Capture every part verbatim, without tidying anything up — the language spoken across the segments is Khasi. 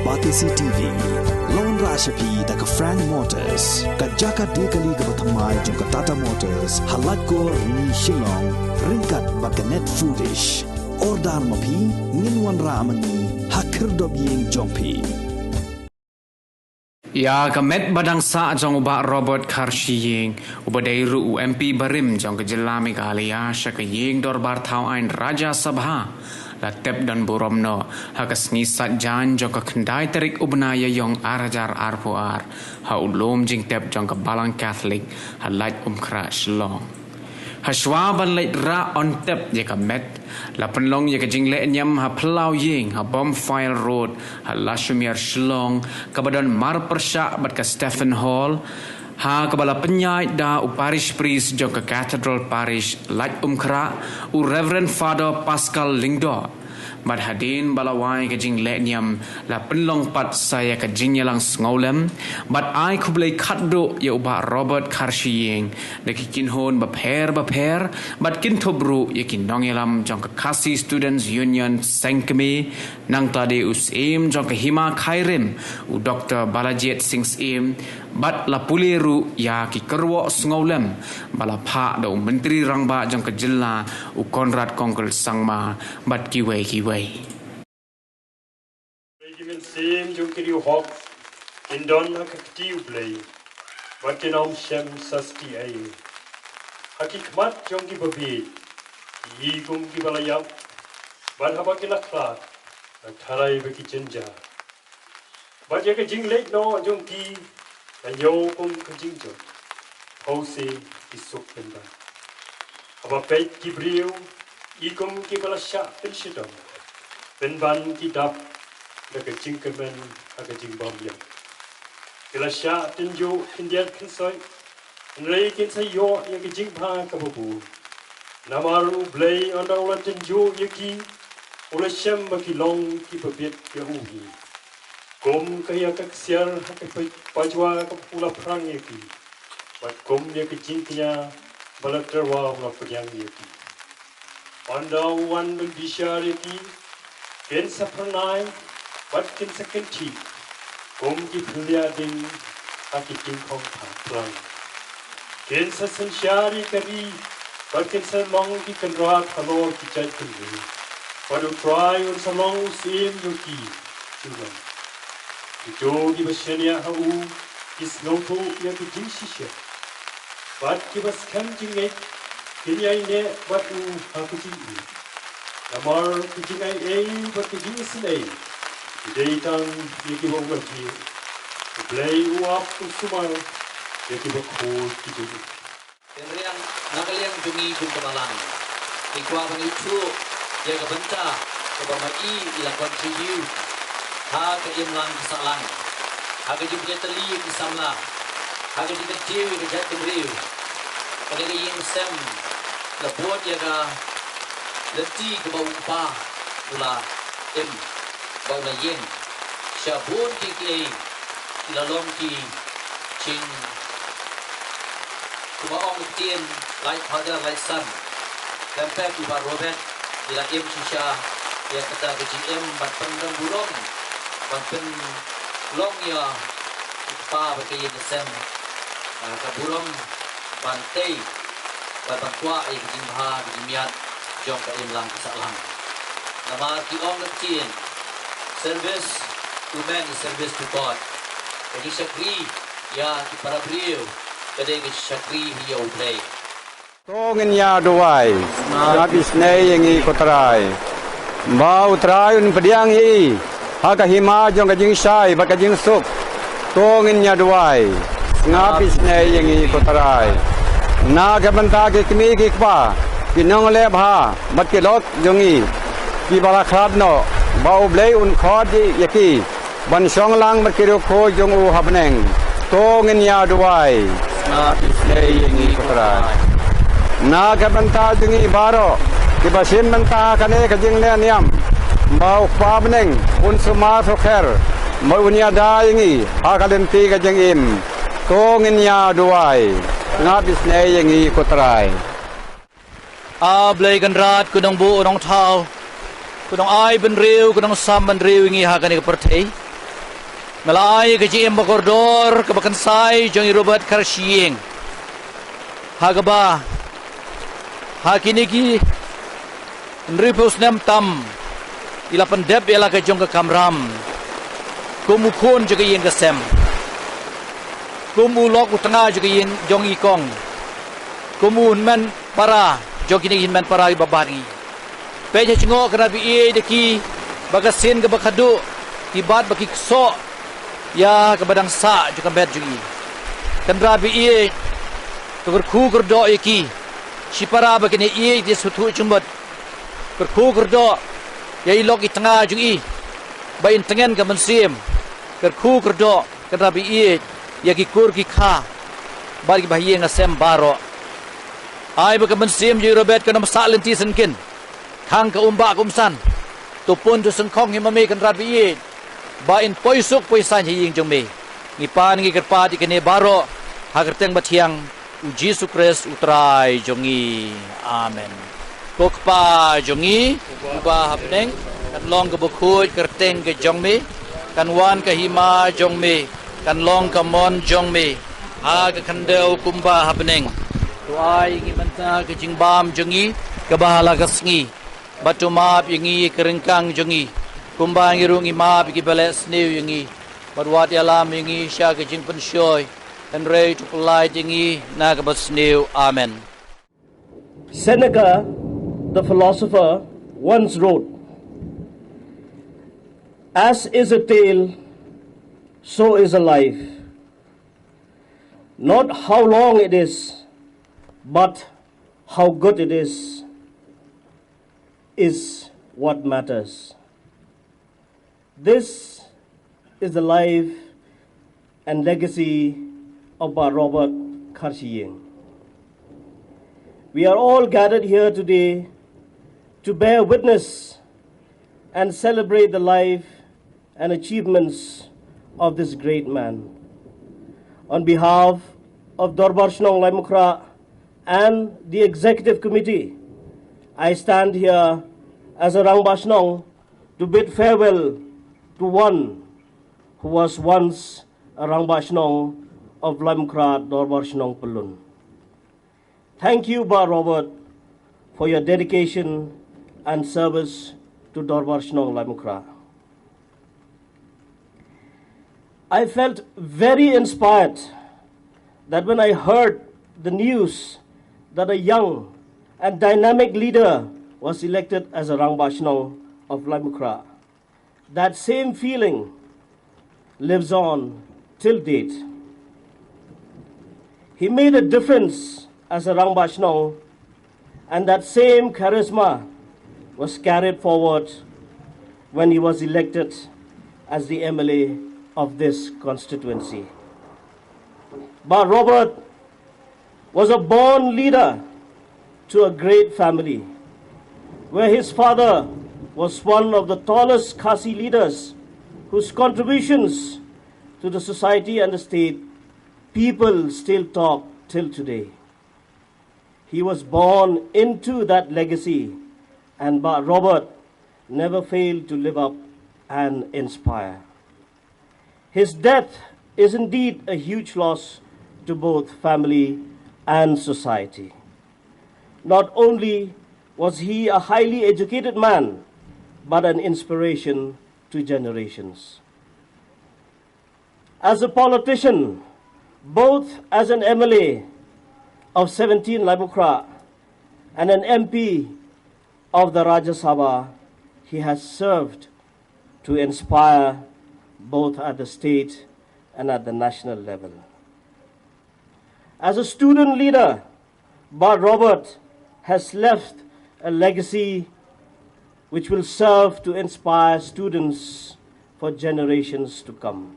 Batesi T V. Long ra sha phi da ka Frank Motors, ka jaka de kali kaba thymmai jong ka Tata Motors, ha Laitkor Ni Shillong, ryngkat bad ka Net Foodish. Order ma phi, ngin wanrah ma ngi ha khyrdop ïing jong phi. Ïa ka met ba dang sah jong u Bah Robert Kharshiing, uba dei ruh u M P barim jong ka jylla Meghalaya sha ka ïing dorbar thaw aiñ Rajya Sabha, la tep don burom noh ha ka sngi Saitjaiñ jong ka khyndai tarik u bnai Ïaïong ar hajar arphew ar, ha u lum jingtep jong ka Balang Catholic ha Laitumkhrah, Shillong. Hashwa ban leit rah on tep ïa ka met, la pynlong ïa ka jingleh niam ha phyllaw ïing ha Bonfire Road ha Lashumer, Shillong, kaba don marpyrshah bad ka Stephen Hall, ha kaba la pynïaid da u Parish Priest jong ka Cathedral Parish, Laitumkhrah, u Reverend Father Pascal Lyngdoh. Bad hadien ba la wai ka jingleh niam, la pynlong pat sa ïa ka jingïalang sngewlem bad ai khublei khatduh ïa u Bah Robert Kharshiing da ki kynhun bapher bapher, bad kynthup ruh ïa ki nongïalam jong ka Khasi Students Union Seng Kmie, nangta de u Syiem jong ka Hima Khyrim, u Doktor Balajied Singh Syiem, bad la pule ruh ïa ki kyrwoh sngewlem ba la phah da u Myntri Rangbah jong ka jylla, u Conrad Kongkal Sangma, bad kiwei kiwei. Ki mynsiem jong ki riewhok kin don ha ka kti U Blei, bad kin ym shem sa stieh ei. Ha ki khmat jong ki babieit ki ïohi kum kiba la ïap, bad haba ki la khlad la tharai ba ki jynjar. Bad ïa ka jingleit noh jong ki ka ñiew kum ka jingjot, hawse ki suk pynban. Haba peit ki briew i kum kiba la shah pynshitom, pynban ki dap da ka jingkyrmen ha ka jingbym ïap. Ki la shah tynjuh khyndiat khynsoit, hynrei kin sa ïoh ïa ka jingbha kaba bun. Namar U Blei ynda u la tynjuh ïa ki, u la shem ba ki long kiba bit ïa u hi. Kum ka ïa ka ksiar ha ka pa-, pajwa kaba u la phrang ïa ki, bad kum ïa ka jingkñia ba la tyrwa u la pdiang ïa ki. Ynda u wan ban bishar ïa ki, kin sa phyrnai bad kin sa kynthih kum ki phylliah ding ha ki jingkhong pha-, phlang. Kin sa synshar ïa ka ri bad kin sa long ki kynrad halor ki jaitbynriew. Bad U Trai un sa long u Syiem jong ki junom. Kito kiba shaniah ha u ki sngewthuh ïa ka jingshisha, bad kiba skhem jingngeit kin ïaineh bad u ha ka jingïeit. Namar ka jingai ei bad ka jingisynei ki dei tang ïa kiba u la jied. U Blei u ap u sumar ïa kiba khuid ki jong u. Tynriang na ka liang jong ngi kum ka balang, ngi kwah ban ïathuh ïa ka bynta kaba ma i i la contribute ha ka imlang ka sahlang, ha ka jingpynïatylli ïa ki samla, ha ka jingkyntiew ïa ka jaitbynriew. Kane ka ïing sem la bud ïa ka lynti kaba u kpa u la im, ba u la ïeng. Sha bun ki kiei ki la long ki jing, kumba ong ka ktien, lait phader lait san. Khlem pep u Bah Robert i la im shisha ïa kata ka jingim ban pyndon burom, ban pynlong ïa u kpa bad ka ïing ka sem, ah, ka burom ban tei bad ban kwah ïa ka jingbha ka jingmiat jong ka imlang ka sahlang. Namar ki ong ka ktien, service to man is service to God. Ka jingshakri ïa ki para briew ka dei ka jingshakri hi ïa U Blei. To ngin ïa duwai. Sngap isynei ïa ngi ko Trai, ba U Trai un pdiang ïa i ha ka hima jong ka jingshai bad ka jingsuk. To ngin ïa duwai. Sngap isynei ïa ngi ko Trai, na ka bynta ki kmie ki kpa, ki nongleh bha bad ki lok jong ngi kiba la khlad noh, ba U Blei un khot ïa ki ban shong lang bad ki riewkhuid jong u ha bneng. To ngin ïa duwai. Sngap isynei ïa ngi ko Trai, na ka bynta jong ngi baroh kiba shim bynta ha kane ka jingleh niam, ba u Kpa bneng un sumar sukher, ba un ïada ïa ngi ha ka lynti ka jingim. To ngin ïa duwai. Sngap isynei ïa ngi ko Trai. A Blei Kynrad, ko Nongbuh Nongthaw, ko Nongai bynriew, ko Nongsam bynriew ïa ngi ha kane ka pyrthei. Nga la ai ka jingim bakordor kaba kynsai jong i Robert Kharshiing, ha kaba ha kine ki hynriewphew snem tam i la pyndep ïa la ka jong ka kamram kum u khun jong ka ïing ka sem, kum u lok u tnga jong ka ïing jong i kong, kum u hynmen para jong kine ki hynmen para kiba bad ngi. Peit ha jngoh, kynrad ba ïeit da ki, ba ka sien kaba khadduh ki bad ba ki ksoh ïa kaba dang sah jong ka met jong i. Kynrad ba ïeit, to kyrkhu kyrdoh ïa ki. Shipara ba kine ïeit ki sngewthuh jingmut, kyrkhu kyrdoh ïa i lok i tnga jong i ba in tngen ka mynsiem. Kyrkhu kyrdoh, kynrad ba ïeit, ïa ki kur ki kha bad kiba ha ïing ha sem baroh. Ai ba ka mynsiem jong i Robert kan ym sah lynti syngkien, khang ka um bah ka um san. To pun to sngewkhong hi ma me, kynrad ba ïeit, ba in poi suk poi saiñ ha ïing jong me. Ngi pan ngi kyrpad ïa kane baroh ha ka kyrteng bathiang u Jisu Khrist u Trai jong ngi. Amen. Ko Kpa jong ngi uba ha bneng, kan long kaba khuid ka kyrteng ka jong me, kan wan ka hima jong me, kan long ka mon jong me ha ka khyndew kumba ha bneng. To ai ïa ngi mynta ka jingbam jong ngi kaba ha la ka sngi, bad to map ïa ngi ka ryngkang jong ngi, kumba ngi ruh ngi map ïa kiba leh sniew ïa ngi. Bad wat ïalam ïa ngi sha ka jingpynshoi, hynrei to pyllait ïa ngi na kaba sniew. Amen. Seneca, the philosopher, once wrote, "As is a tale, so is a life. Not how long it is, but how good it is, is what matters." This is the life and legacy of Bah Robert Kharshiing. We are all gathered here today to bear witness and celebrate the life and achievements of this great man. On behalf of Dorbar Shnong Laitumkhrah and the executive committee, I stand here as a Rangbah Shnong to bid farewell to one who was once a Rangbah Shnong of Laitumkhrah Dorbar Shnong Pyllun. Thank you, Bah Robert, for your dedication and service to Dorbar Shnong Laitumkhrah. I felt very inspired that when I heard the news that a young and dynamic leader was elected as a Rangbah Shnong of Laitumkhrah. That same feeling lives on till date. He made a difference as a Rangbah Shnong, and that same charisma was carried forward when he was elected as the M L A of this constituency. Bah Robert was a born leader to a great family, where his father was one of the tallest Khasi leaders whose contributions to the society and the state people still talk till today. He was born into that legacy, and Bah Robert never failed to live up and inspire. His death is indeed a huge loss to both family and society. Not only was he a highly educated man, but an inspiration to generations. As a politician, both as an M L A of seventeen Laitumkhrah and an M P of the Rajya Sabha, he has served to inspire both at the state and at the national level. As a student leader, Bah Robert has left a legacy which will serve to inspire students for generations to come.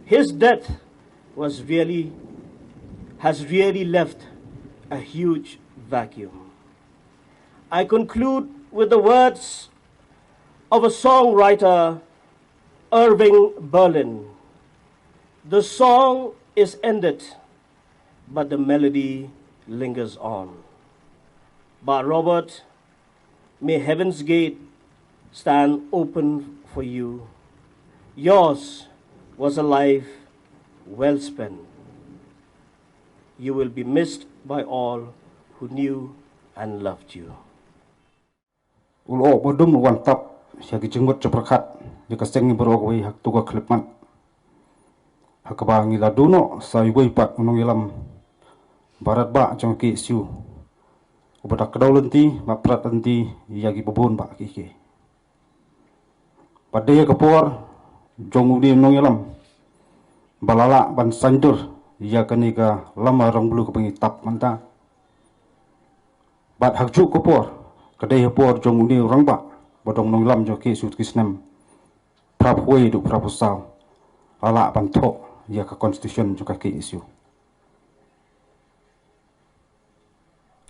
His death was really, has really left a huge vacuum. I conclude with the words of a songwriter, Irving Berlin. The song is ended, but the melody lingers on. Bah Robert, may heaven's gate stand open for you. Yours was a life well spent. You will be missed by all who knew and loved you. U la ong ba dum u wan tap ïa ki jingmut jingpyrkhat ïa ka seng baroh kawei ha katu ka khyllipmat, ha kaba ngi la duh noh sa iwei pat u nongïalam baroh ba jong ka K S U, uba da kdew lynti bad prat lynti ïa kiba bun bah kiei kiei. Bad dei ha ka por jong une u nongïalam ba la lah ban saiñdur ïa kane ka lama rong blue kaba ngi tap mynta. Bad ha kajuh ka por ka dei ha por jong une u rangbah ba dang nongïalam jong ka K S U ki snem phra phew wei haduh phra phew saw, la lah ban thoh ïa ka constitution jong ka K S U.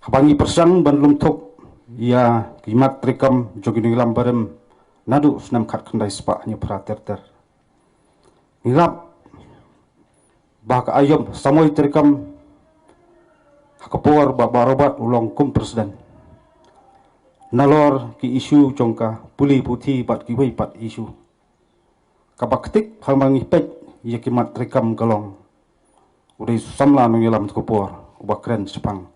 Haba ngi pyrshang ban lum thup ïa ki mat treikam jong ki nongïalam barim naduh snem khatkhyndai spah hynñiew phra ter ter, ngi lap ba ka aïom samoi treikam ha ka por ba Bah Robert u long kum president, nalor ki issue jong ka pule puthi bad kiwei pat issue, kaba ktik haba ngi peit ïa ki mat treikam ka long u dei u samla nongïalam ha ka por uba kren shaphang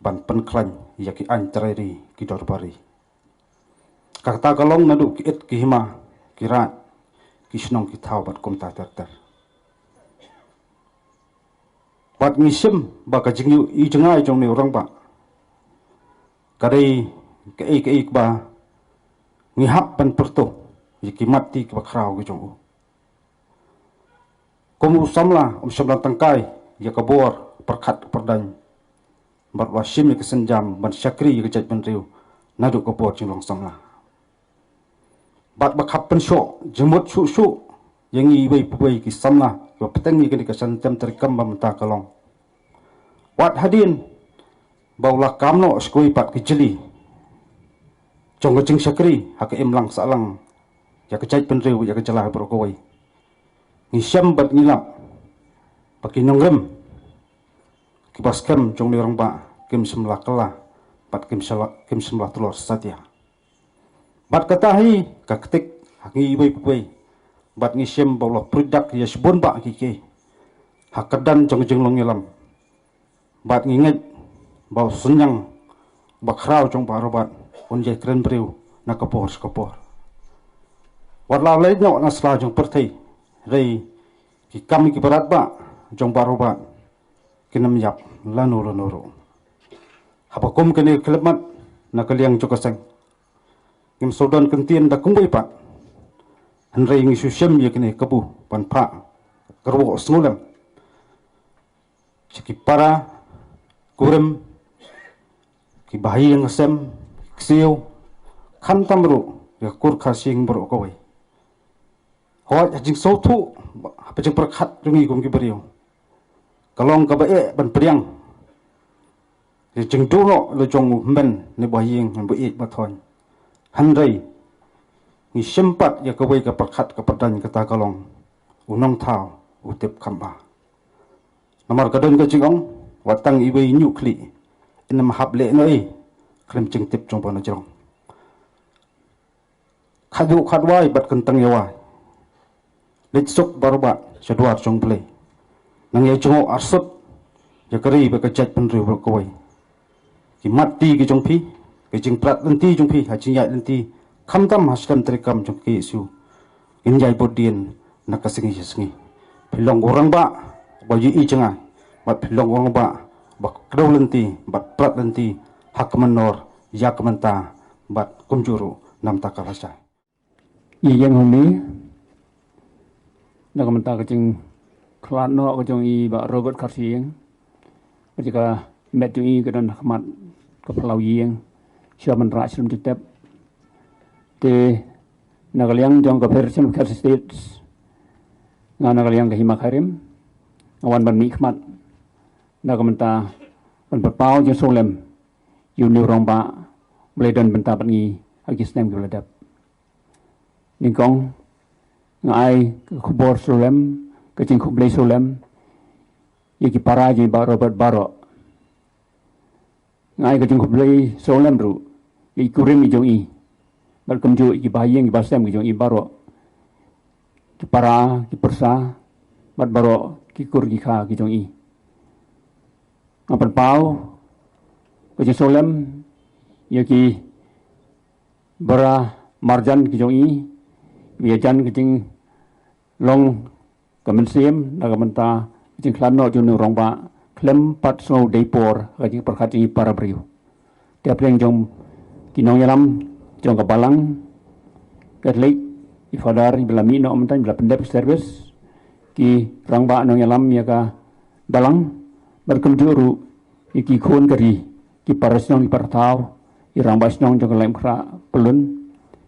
ban pynkhlaiñ ïa ki aiñ trai ri, ki dorbar ri. Kata ka long naduh ki it ki hima, ki raid, ki shnong ki thaw bad kumta ter ter. Bad ngi shem ba ka jingïohi jngai jong une u rangbah ka dei kaei kaei kaba ngi hap ban pyrto ïa ki mat ti kiba khraw ki jong u. Kum u samla um shym la tangkai ïa ka bor pyrkhat pyrdaiñ bad ba shim ïa ka sienjam ban shakri ïa ka jaitbynriew naduh ka bor jinglong samla. Bad ba khap pynshoh jingmut shuh shuh ïa ngi iwei pa iwei ki samla kiba bteng ïa kane ka saiñ tem treikam ba mynta ka long, wat hadien ba u la kam noh sha kawei pat ka jylliew jong ka jingshakri ha ka imlang sahlang ïa ka jaitbynriew, ïa ka jylla baroh kawei. Ngi shem bad ngi lap ba ki nongrim kiba skhem jong une u rangbah kim shym la kylla bad kim shym la, kim shym la tlor satia. Bad kata hi ka ktik ha ngi iwei pa iwei. Bad ngi shem ba u la pyrdak ïa shibun bah kiei kiei ha ka kyrdan jong ka jinglong ïalam. Bad ngi ngeit ba u synñiang ba khraw jong Bah Robert un ïai kren briew na ka por sha ka por. Wat la leit noh na sla jong pyrthei, hynrei ki kam kiba radbah jong Bah Robert kin ym ïap lano lano ruh. Haba kum kane ka khyllipmat na ka liang jong ka seng, ngim sngewdon kyntien da kumwei pat, hynrei ngi shu shem ïa kane ka kabu ban phah kyrwoh sngewlem sha ki para kurim, ki bahaïing hasem, ki ksiew, khamtam ruh ïa ka kur khasing baroh kawei. Hooid, ha jingsngewthuh, ha ka jingpyrkhat jong ngi kum ki briew, ka long kaba eh ban pdiang ïa ka jingduh noh la jong u hynmen ne u bahaïing, ne u ba ïeit ba thoiñ. Hynrei ngi shem pat ïa kawei ka pyrkhat ka pyrdaiñ, kata ka long u nongthaw u tip kham bha. Namar ka don ka jingong, wat tang iwei ñiuh khlieh in ym hap leh noh ei khlem jingtip jong ba na jrong. Khatduh khatwai bad kyntang ïawai, leit suk baroh bah sha dwar jong U Blei. Nang ïa jngoh arsut ïa ka ri bad ka jaitbynriew baroh kawei. Ki mat ti ki jong phi, ki jingprat lynti jong phi ha jingïaid lynti, khamtam ha skhem treikam jong ka K S U, kin ïai bud dien na ka sngi sha sngi. Phi long u rangbah ba ïohi jngai, bad phi long u rangbah ba kdew lynti bad prat lynti ha ka mynnor ïa ka mynta bad kumjuh ruh na ka bynta ka lashai. Ïa ïeng hangne na ka bynta ka jingkhlad noh ka jong i Bah Robert Kharshiing. Ka jaka met jong i ka don ha khmat ka phyllaw ïing sha ban rah shlem jingtep. Te na ka liang jong ka Federation of Khasi States, nga na ka liang ka Hima Khyrim, nga wan ban mih khmat na ka bynta ban pynpaw jingsngewlem ïa une u rangbah ba la don bynta bad ngi ha ki snem kiba la dep. Nyngkong, nga ai ka khubor sngewlem, ka jingkhublei sngewlem ïa ki para jong i Bah Robert baroh. Nga ai ka jingkhublei sngewlem ruh ïa i kurim i jong i, bad kumjuh ïa ki bahaïing ki bastem ki jong i baroh, ki para ki pyrsa bad baroh ki kur ki kha ki jong i. Nga pynpaw ka jingsngewlem ïa ki para marjan ki jong i, ïa jan ka jinglong ka mynsiem na ka bynta ka jingkhlad noh jong u rangbah khlem pat sngew dei por ha ka jingpyrkhat jong i para briew. Te hapdeng jong ki nongïalam jong ka balang Katholik, i Father iba la mih noh mynta, iba la pyndep service, ki rangbah nongïalam ïa ka balang, bad kumjuh ruh ïa ki khun ka ri, ki para shnong ki para thaw, i rangbah shnong jong ka Laitumkhrah Pyllun,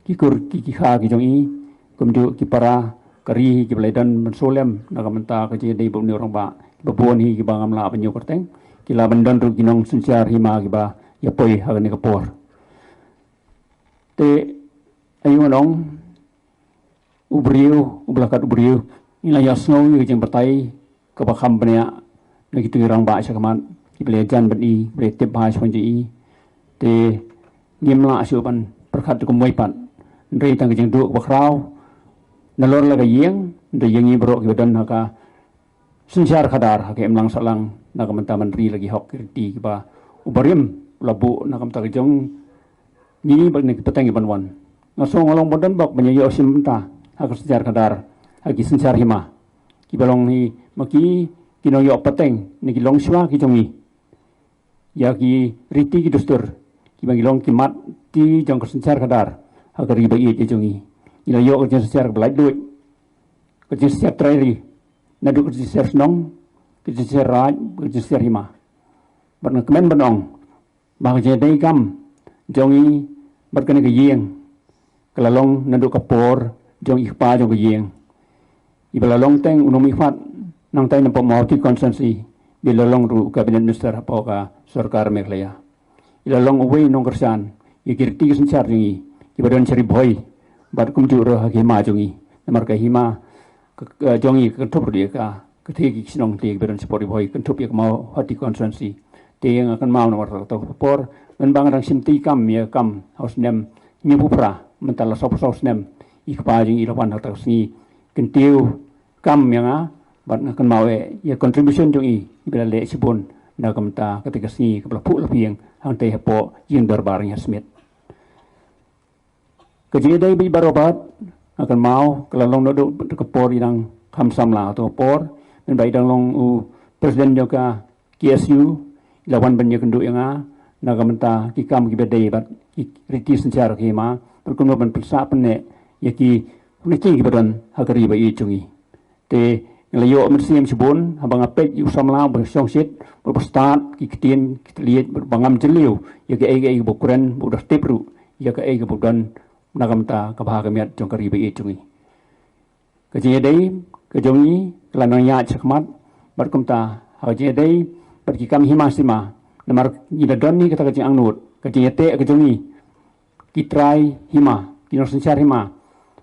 ki kur ki, ki kha ki jong i, kumjuh ki para ka ri kiba la don ban sngewlem na ka bynta ka jingïadei bad une u rangbah, kiba bun hi kiba ngam lah ban ïoh kyrteng, ki lah ban don ruh ki nongsynshar hima kiba ïa poi ha kane ka por. Te aïu ngan ong, u briew uba la kat u briew, ngi la ïohsngew ïa ka jingbatai kaba kham bniah na kito ki rangbah shakhmat, kiba la jan bad i, kiba la tip bha shaphang jong i. Te ngim lah shuh ban pyrkhat kumwei pat. Hynrei tang ka jingduh kaba khraw nalor la ka ïing, hynrei ïa ngi baroh kiba don ha ka synshar khadar, ha ka imlang sahlang na ka bynta ban ri la ki hok ki riti kiba u barim u la buh na ka bynta ka jong ngi bad na ki pateng kiban wan. Nga sngew nga long ban don bok ban ïa ïoh shim bynta ha ka synshar khadar, ha ki synshar hima, kiba long hi ma ki, ki nongïoh pateng ne ki longshuwa ki jong ngi ïa ki riti ki dustur, kiba ngi long ki mat ti jong ka synshar khadar ha ka ri ba ïeit jong ngi. Ngi la ïoh ka jingsynshar kaba laitluid, ka jingsynshar trai ri, naduh ka jingsynshar shnong, ka jingsynshar raid, ka jingsynshar hima. Bad nga kmen ban ong ba ka jingïadei kam jong ngi bad kane ka ïing ka la long naduh ka por jong i kpa jong ka ïing, iba la long teng u nongmihkhmat nangtai na Mawhati constituency, ba la long ruh u cabinet minister hapoh ka sorkar Meghalaya. I la long uwei u nongkyrshan ïa ki riti ki synshar jong ngi kiba don sha Ri Bhoi bad kumjuh ruh ha ki hima jong ngi. Namar ka hima ka, ka jong ngi ka kynthup ruh ïa ka, ka thei ki shnong thei kiba don shapoh Ri Bhoi, kynthup ïa ka Mawhati constituency. Te nga kynmaw namar kata ka por, mynba nga dang shim ti kam ïa ka kam ha u snem hynñiewphew phra, mynta la sawphew saw snem i kpa jong ngi i la wan ha kata ka sngi kyntiew kam ïa nga, bad nga kynmaw eh ïa contribution jong i iba la leh shibun na ka bynta kata ka sngi kaba la phuh la phieng hangtei hapoh ïing dorbar Nonghiasmit. Ka jingïadei bad i Bah Robert, nga kynmaw ka la long naduh ka por i dang kham samla, kato ka por mynba i dang long u president jong ka K S U, i la wan ban ïakynduh ïa nga na ka bynta ki kam kiba dei bad ki riti synshar ka hima, bad kumno ban pynsah pynneh ïa ki kynthei kiba don ha ka ri ba ïeit jong ngi. Te nga la ïoh mynsiem shibun haba nga peit ïa u samla uba shongshit, uba stad ki ktien ki thylliej, uba ngam jylliew ïa kaei kaei kaba u kren, uba u da tip ruh ïa kaei kaba u don na ka bynta ka bha ka miat jong ka ri ba ïeit jong ngi. Ka jingïadei ka jong ngi ka la nang ïaid shakhmat, bad kumta ha ka jingïadei bad ki kam hima sima, namar ngi la don hi kata ka jingangnud, ka jingïateh ka jong ngi, ki trai hima, ki nongsynshar hima,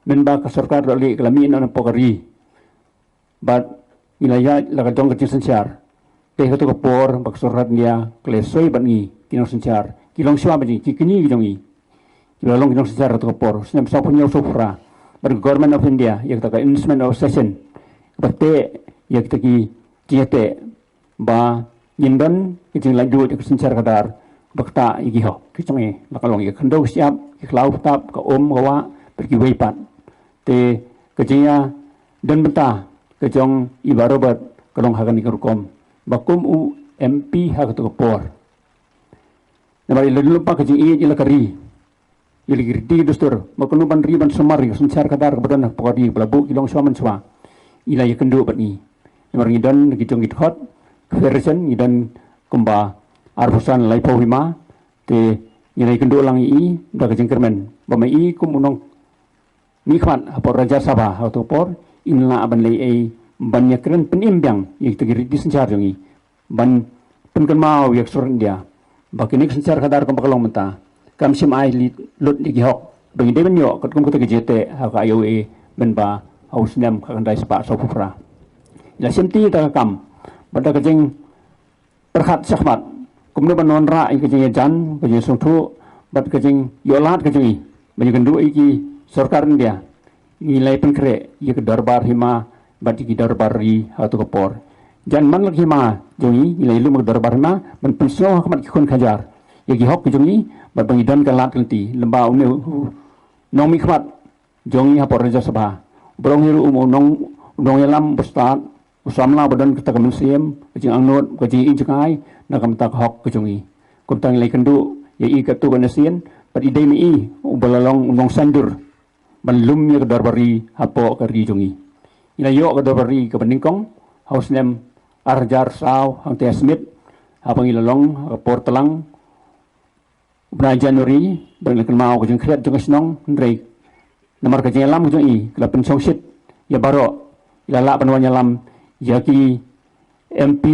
mynba ka sorkar dohlieh ka la mih noh napoh ka ri. Bad ngi la ïaid la ka jong ka jingsynshar. Te kato ka por ba ka sorkar India ka la soi bad ngi ki nongsynshar, ki longshuwa bad ngi, ki kñi ki jong ngi, kiba la long ki nongsynshar kato ka por, snem sawphew hynñiew sawphew phra, bad ka Government of India ïa kata ka Instrument of Cession, kaba teh ïa kita ki jingïateh ba ngin don ka jinglaitluid ka synshar khadar ba ktah ïa ki hok ki jong ngi, la ka long ïa ka khyndew ka shyiap, ki khlaw ka tap, ka um ka wah, bad kiwei pat. Te ka jingïadon bynta ka jong i Bah Robert ka long ha kane ka rukom ba kum u M P ha kato ka por, namar i la don lypa ka jingïeit ïa la ka ri, ïa la ki riti ki dustur, ba kumno ban ri ban sumar ïa ka synshar khadar kaba don hapoh ka ri, ba la buh ki longshuwa manshuwa. I la ïakynduh bad ngi, namar ngi don ki jong ki dkhot ka federation, ngi don kumba arphew san laiphew hima. Te ngi la ïakynduh lang ïa i da ka jingkyrmen ba ma i kum u nong mihkhmat hapoh Rajya Sabha ha kato ka por, in lah ban leh ei ban ïakren pynim biang ïa kita ki riti synshar jong ngi, ban pynkynmaw ïa ka sorkar India ba kine ki synshar khadar kumba ka long mynta kam shym ai lut ïa ki hok ba ngi dei ban ïoh katkum kata ka jingïateh ha ka I O A mynba ha u snem khatkhyndai spah sawphew phra. La shim ti da ka kam bad da ka jing pyrkhat shakhmat kumno ban wanrah ïa ka jingïajan, ka jingsngewthuh bad ka jingïohlad ka jong ngi ban ïakynduh ïa ki sorkar India, ngi la pynkhreh ïa ka dorbar hima bad ïa ki dorbar ri ha kato ka por. Jan man la ka hima jong ngi, ngi la ïalum ka dorbar hima ban pynsngew ha khmat ki khun khajar ïa ki hok ki jong ngi bad ba ngi don ka lad ka lynti. Lymda une u nongmihkhmat jong ngi hapoh Rajya Sabha, u briew hi ruh u nong, u nongïalam ba stad, u samla ba don kata ka mynsiem ka jingangnud, ka jingïohi jngai na ka bynta ka hok ka jong ngi. Kumta ngi la ïakynduh ïa i katto katne sien bad i dei ma i uba la long u nongsaiñdur ban lum ïa ka dorbar ri hapoh ka ri jong ngi. Ngi la ïoh ka dorbar ri kaba nyngkong ha u snem ar hajar saw hangta ha Smit, haba ngi la long ha ka por tlang u bnai January, ba ngi la kynmaw ka jingkhriat jong ka shnong, hynrei namar ka jingïalam ka jong i ka la pynshongshit ïa baroh. I la lah ban wan ïalam ïa ki M P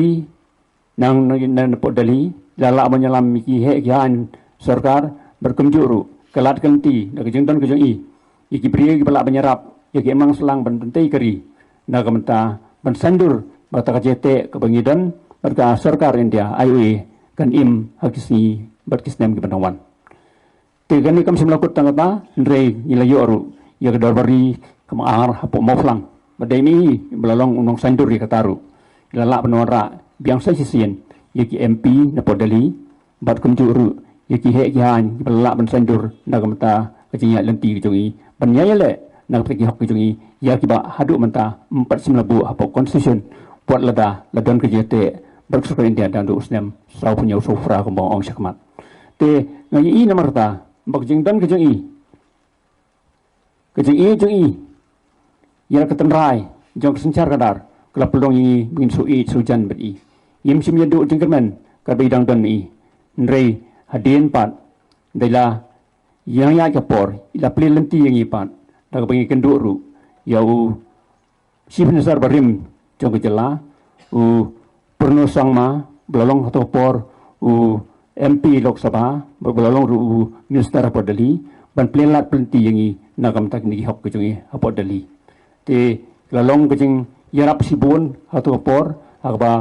nang na, na, na pdeng Delhi, i la lah ban ïalam ïa ki heh ki haiñ sorkar, bad kumjuh ruh ka lad ka lynti da ka jingdon ka jong i ïa ki briew kiba lah ban ïarap ïa ka imlang sahlang ban pyntei ka ri na ka bynta ban saiñdur ba kata ka jingïateh kaba ngi don bad ka sorkar India, I O A, kan im ha ki sngi bad ki snem kiban dang wan. Te kane kam shym la kut tang kata, hynrei ngi la ïoh ruh ïa ka dorbar ri kaba ar hapoh Mawphlang, ba dei ma i ba la long u nongsaiñdur ïa kata ruh. I la lah ban wanrah biang sa shisien ïa ki M P na pdeng Delhi, bad kumjuh ruh ïa ki heh ki haiñ kiba la lah ban saiñdur na ka bynta ka jingïaid lynti ka jong i ban ïaid ïaleh na ka bynta ki hok ki jong i, ïa kiba haduh mynta ym pat shym la buh hapoh Constitution, wat lada la don ka jingïateh bad ka sorkar India naduh u snem saw phew hynñiew saw phra kumba ong shakhmat. Te nga ïohi namar kata ba ka jingdon ka jong i, ka jingïeit jong i ïa ka tynrai jong ka synshar khadar ka la pynlong ïa ngi ba ngin shu ïeit shu jan bad i. Ngim shym ïa duh jingkyrmen kaba i dang don ma i. Hynrei hadien pat, da i la ïaid ka por, i la plie lynti ïa ngi pat da kaba ngi kynduh ruh ïa u Chief Minister barim jong ka jylla, u Purno Sangma, ba la long ha kato ka por u M P Lok Sabha, ba, ba la long ruh u Minister hapoh Delhi, ban plie lad plie lynti ïa ngi na ka bynta kine ki hok ki jong ngi hapoh Delhi. Te la long ka jingïarap shibun ha kato ka por, ha kaba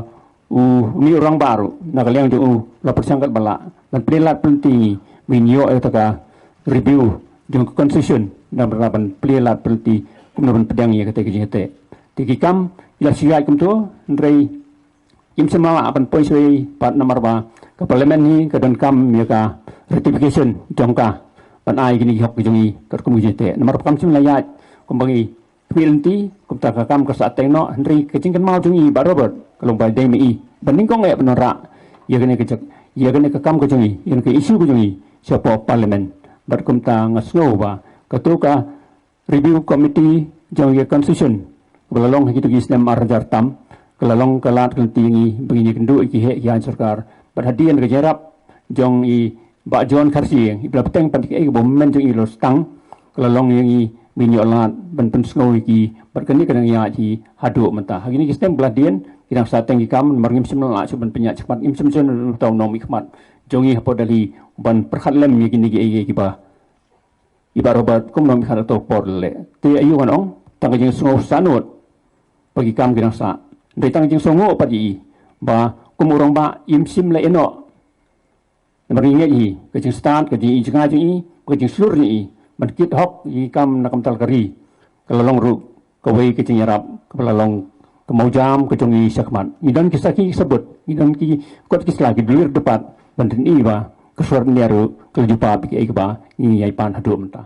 u, une u rangbah ruh na ka liang jong u la pyrshang katba lah ban plie lad plie lynti ïa ngi, ban ïoh ïa kata ka review jong ka Constitution, na ka bynta ban plie lad plie lynti kumno ban pdiang ïa kata ka jingïateh. Te ki kam ki la shu ïaid kumto, hynrei kim shym la lah ban poi shuwa pat namar ba ka Parliament hi ka donkam ïa ka ratification jong ka ban ai kine ki hok ki jong ngi katkum ka jingïateh. Namar ba kam shym la ïaid kumba ngi khmih lynti, kumta ka kam ka sah teng noh, hynrei ka jingkynmaw jong i Bah Robert ka long ba dei ma i ba nyngkong eh ban wanrah ïa kane ka jaka, ïa kane ka kam ka jong i, ïa kane ka issue ka jong i shapoh Parliament. Bad kumta nga sngew ba kato ka Review Committee jong ka Constitution kaba la long ha kito ki snem ar hajar tam, ka la long ka lad ka lynti ïa ngi ba ngin ïakynduh ïa ki heh ki haiñ sorkar. Bad hadien ka jingïarap jong i Bah John Kharshi, iba la bteng pat ïa kaei kaba u hynmen jong i u la sdang, ka la long ïa ngi ba ngin ïoh lad ban pynsngew ïa ki, bad kane ka dang ïaid hi haduh mynta. Ha kine ki snem ba la dien ki dang sah teng ki kam, namar ngim shym la lah shuh ban pynïaid shakhmat, ngim shym shym la lah uta u nongmihkhmat jong ngi hapoh Delhi ban pyrkhat lem ïa kine kiei kiei kiba i Bah Robert kum nongmihkhmat ha kato ka por leh. Te aïu ngan ong, tang ka jingsngew sahnud ba ki kam ki dang sah. Dei tang ka jingsngew pat ïa i ba kum u rangbah im shym la ïehnoh. Namar ngi ngeit hi ka jingstad, ka jingïohi jngai jong i, ka jingshlur jong i ban kit hok ïa ki kam na ka bynta ka ri, ka la long ruh kawei ka jingïarap kaba la long ka mawjam ka jong ngi shakhmat. Ngi don ki sakhi ki sabut, ngi don ki kot ki sla, ki dulir dupat ban pyni ba ka sorkar India ruh ka la jubab ïa kiei kiba ngi ïai pan haduh mynta.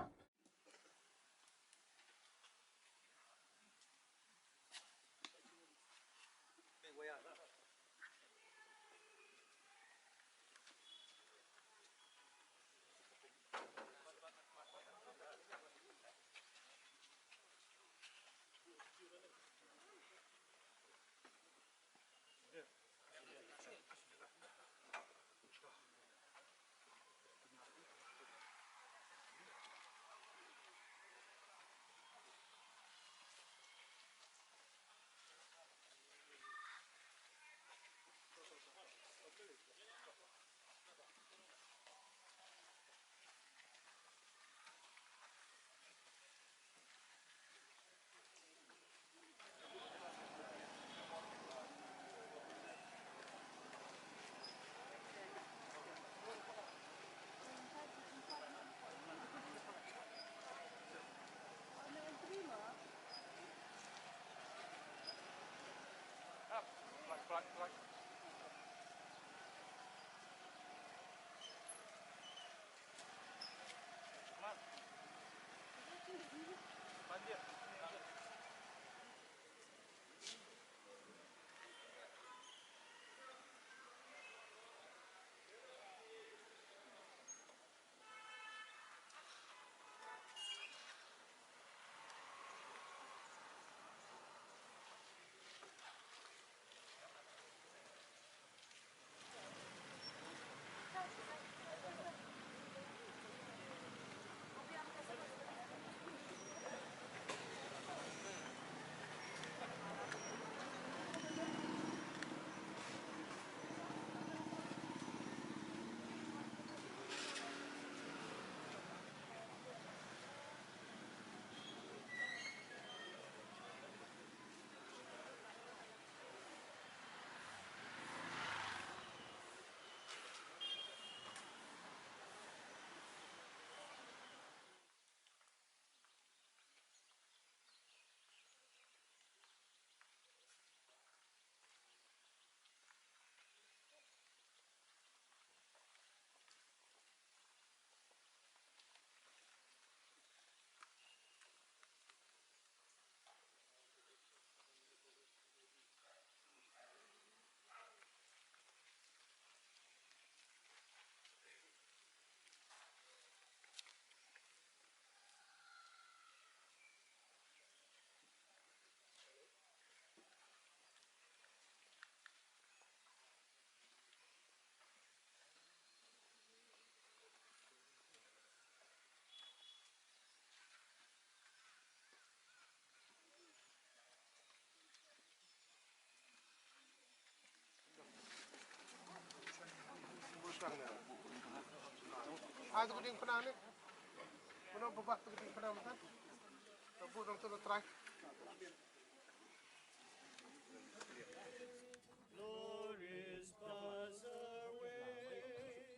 Glories pass away,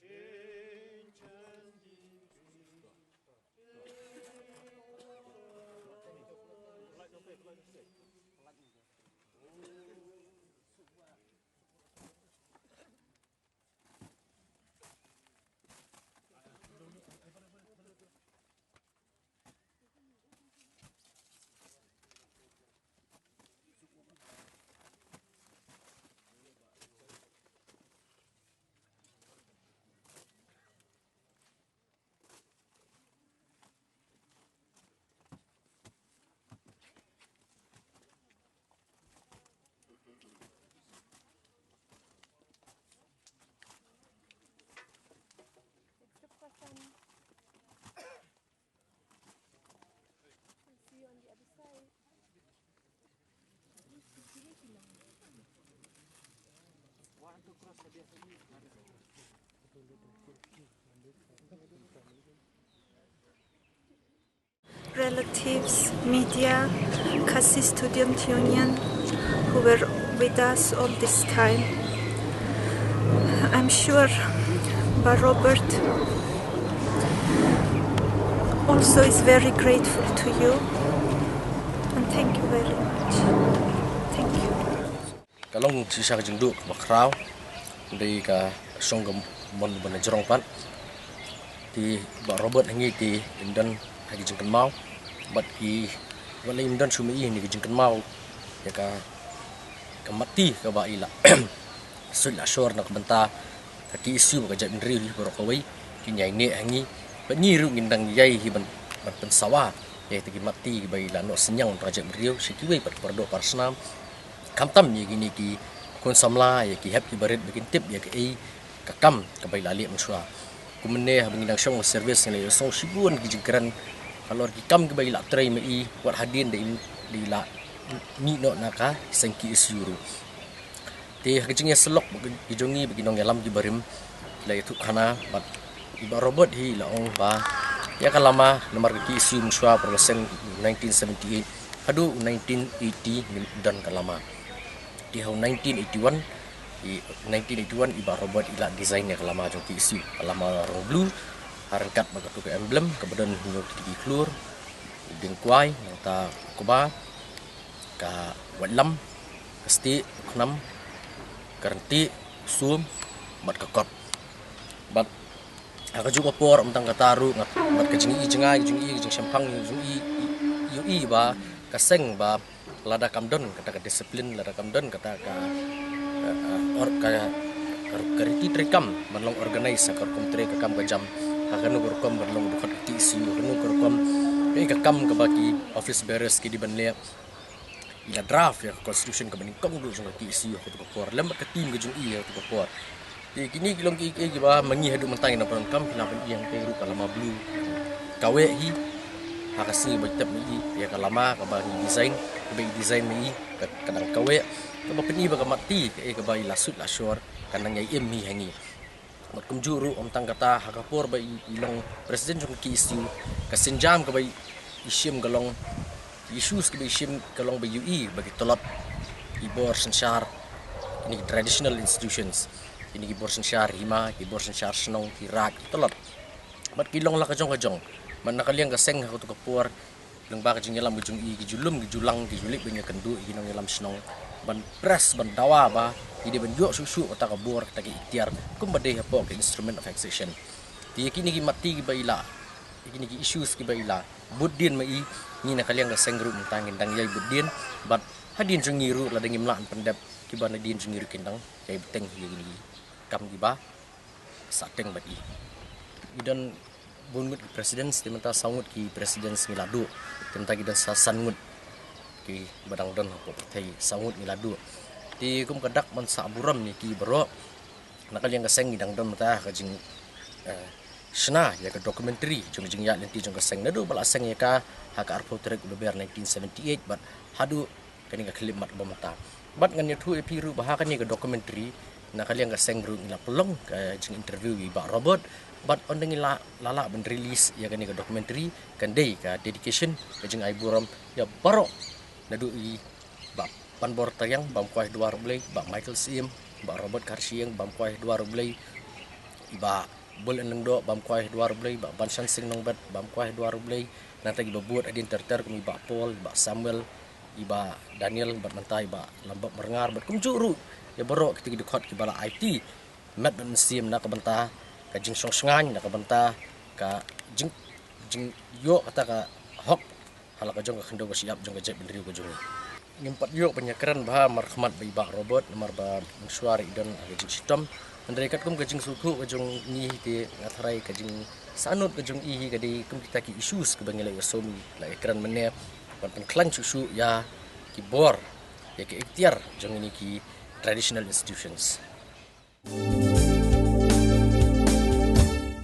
change and decay. Relatives, media, Khasi Student Union, who were with us all this time. I'm sure Bah Robert also is very grateful to you, and thank you very much. Thank you. Ka long shisha ka jingduh kaba khraw, dei ka shong ka mon ba na jrong pat. Te Bah Robert ha ngi te im don ha ki jingkynmaw, bad ki, wat la im don shuh ma i ha ngi ki jingkynmaw ïa ka, ka matti kaba i la suit la shor na ka bynta ka K S U bad ka jaitbynriew hi baroh kawei. Kin ïai neh ha ngi, bad ngi ruh ngin dang ïai hi ban, ban pynsawa ïa kita ki matti kiba i la noh synñiang na ka jaitbynriew sha kiwei pat ki paradoh parasnam. Khamtam ïa kine ki khun samla, ïa ki hep ki barit ba kin tip ïa kaei ka kam kaba i la leh mynshuwa. Kumne haba ngi dang shong service ngi la ïohsngew shibun ki jingkren halor ki kam kiba i la trei ma i, wat hadien da i, da i la mih noh na ka seng K S U ruh. Te ha ka jingïasyllok bad ki jong ngi bad ki nongïalam kiba rim, ki la ïathuhkhana bad i Bah Robert hi i la ong ba ïa ka lama namar ka K S U mynshuwa para la seng nineteen seventy-eight haduh nineteen eighty ngim don ka lama. Te ha u nineteen eighty-one, i nineteen eighty-one i Bah Robert i la design ïa ka lama jong K S U, ka lama rong blue, ha ryngkat bad katu ka emblem kaba don hynñiew tylli ki khlur, u dieng kwai, nangta u kba, ka waitlam, ka Stieh, khnam, ka ryntieh, sum bad ka kot. Bad ha kajuh ka por, ym tang kata ruh, ngat bad ka jingïohi jngai, ka jingïohi, ka jingshemphang, ka jingïohi, ïohi ba ka seng ba lada kam don kata ka disiplin, lada kam don kata ka, ka, ka, or, ka, ka, ka riti treikam ban long organize ha ka rukom trei ka kam ka jam, ha kano ka rukom ban long dkhot ka KSU, ha kano ka rukom, eh, ka kam kaba ki office bearers ki dei ban leh. I la draft ïa ka constitution kaba nyngkong ruh jong ka KSU ha kato ka por lem bad ka team ka jong i ha kato ka por. Te kine ki long kiei kiei kiba ma ngi haduh mynta ngi nang pyndonkam, ki nang pynïeng te ruh ka lama blue. Kawei hi ha ka sngi ba i tep ma i ïa ka lama kaba ngi design, kaba i design ma i, ka, ka dang kawei kaba pyni ba ka matti kaei kaba i la suit la shor ka nang ïai im hi ha ngi. Bad kumjuh ruh ym tang kata, ha ka por ba i, i long president jong ka KSU, ka sienjam kaba i, i shim ka long, issues kaba i shim ka long ba ïohi ba ki tlot, ki bor synshar, kine ki traditional institutions, kine ki bor synshar hima, ki bor synshar shnong, ki raid, ki tlot. Bad ki long la ka jong ka jong. Bad na ka liang ka seng ha kato ka por, lyngba ka jingïalam ka jong i, ki ju lum, ki ju lang, ki ju leit ban ïakynduh ïa ki nongïalam shnong ban press, ban dawa ba ki dei ban ïoh shuh shuh kata ka bor, kata ka iktiar kumba dei hapoh ka Instrument of Accession. Te ïa kine ki matti kiba i la, ïa kine ki issues kiba i la bud dien ma i, ngi na ka liang ka seng ruh mynta ngin dang ïai bud dien. Bad hadien jong ngi ruh lada ngim lah ban pyndep, kiba na dien jong ngi ruh kin dang ïai bteng ïa kine ki kam kiba sahteng bad i. I don bun ngut ki presidents, te mynta saw ngut ki presidents ngi la duh. Te mynta ki don sa san ngut kiba dang don hapoh pyrthei, saw ngut ngi la duh. Te kum ka dak ban sah burom ïa ki baroh, na ka liang ka seng ngi dang don mynta ha ka jing, eh, shna ïa ka documentary jong ka jingïaid lynti jong ka seng naduh ba la seng ïa ka ha ka arphew tarik u Lber nineteen seventy-eight bad haduh kane ka khyllipmat ba mynta. Bad ngan ïathuh ïa phi ruh ba ha kane ka documentary, na ka liang ka seng ruh ngi la pynlong ka jinginterview ïa i Bah Robert. Bad ynda ngi la, la lah ban release ïa kane ka documentary, kan dei ka dedication, ka jingai burom ïa baroh, naduh i Bah Panbor Tariang, Bam Kwai Dwar U Blei, Bah Michael Syiem, Bah Robert Kharshiing, Bam Kwai Dwar U Blei, i Bah Bul Lyngdoh, Bam Kwai Dwar U Blei, Bah Banshan Sing Nongbet, Bam Kwai Dwar U Blei, nangta kiba bud hadien ter ter kum i Bah Paul, i Bah Samuel, i Bah Daniel, bad mynta i Bah Lambok Marngar, bad kumjuh ruh ïa baroh kita ki dkhot kiba la aiti met bad mynsiem na ka bynta ka jingshongshngaiñ, na ka bynta ka jing, jingïoh kata ka hok ha la ka jong ka khyndew ka shyiap jong ka jaitbynriew ka jong ngi. Ngim pat ïoh ban ïakren bha markhmat bad i Bah Robert namar ba mynshuwa i don ha ka jingshitom. Hynrei katkum ka jingsngewthuh ka jong ngi te nga tharai ka jingsahnud ka jong i hi ka dei kum kita ki issues kiba ngi la ïasum, la ïakren mynne, ban pynkhlaiñ shuh shuh ïa ki bor, ïa ki iktiar jong kine ki traditional institutions.